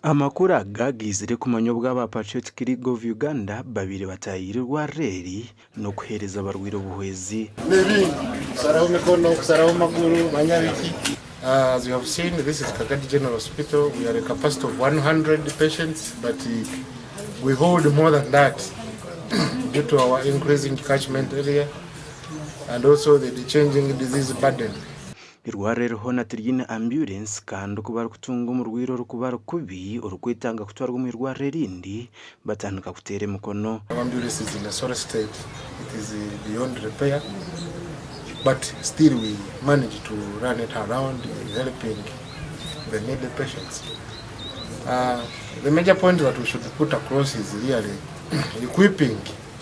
Amakuru aga gaizire kumanywa obu aba Patriotic League of Uganda babaire bataahiire eirwariro eri n'okuheereza abarwaire obuhwezi. N'ebindi, kusaraho mikono, kusaraho maguru, manya biki. As you have seen, this is Kagadi General Hospital. We are a capacity of 100 patients, but we hold more than that due to our increasing catchment area and also the changing disease burden. Eirwariro eri hoona tiriine ambyurensi kandi ku barikutunga omurwaire orikuba ari kubi orikwetaaga kutwarwa omu irwariro erindi batandika kuteera emikono. Our ambulance is in a sorry state, it is beyond repair but still we manage to run it around helping the needy patients. The major point that we should put across is really equipping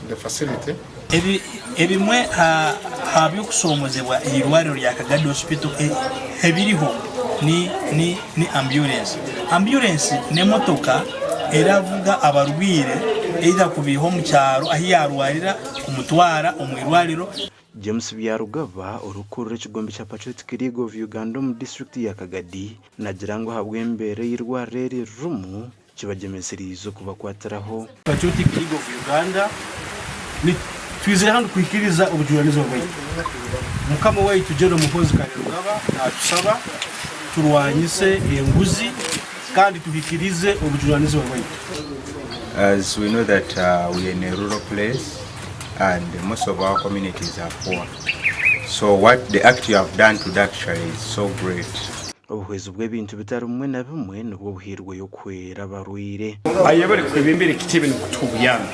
the facility. Ebimwe aha by'okushoomozebwa eirwariro rya Kagadi Hospital ebiriho ni ambyurensi. Ambyurensi n'emotoka eravuga abarwaire either kubaiha omu kyaro ahu yaarwarira kumutwara omu irwariro. James Byarugaba, orikukurira ekigombe kya Patriotic League of Uganda omu disiturikiti ya Kagadi nagira ngu ahabw'embeera ei eirwariro eri ririmu, kibagyemesereize okubakwatiraho. Patriotic League of Uganda, Twizire hanu kuhikiriza obujunanizibwa bwaitu. Mukama waitu General Muhoozi Kainerugaba natusaba turwanyise enguzi kandi tuhikirize obujunanizibwa bwaitu. As we know that we are in a rural place and most of our communities are poor so what the act you have done today actually is so great. Obuhwezi bw'ebintu bitari bimwe na bimwe nibwo buhairweyo kuhwera abarwaire. Ayebare kwebembera ekitebe n'okutuha obuyambi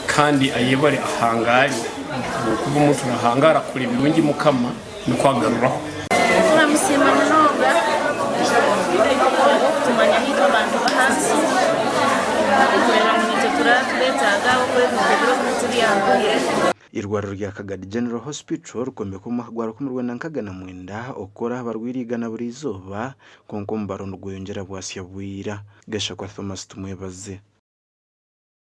kandi ayebare ahangaare ahabw'okuba omuntu nahangaara akora ebirungi Mukama nikwo agaruraho. Turamusiima munonga ahabw'okutumanya naitwe abantu b'ahansi okureeba ngu naitwe turatubeetaaga ahabw'okuba ebintu ebiro binu tibyanguhire. Eirwariro rya Kagadi General Hospital rikombekwa omu mwaka gwa 1969 okukora aha barwaire igana buri izooba kwonka omubaro nigweyongyera bwasya bwira. Gashakwa Thomas Tumwebaze.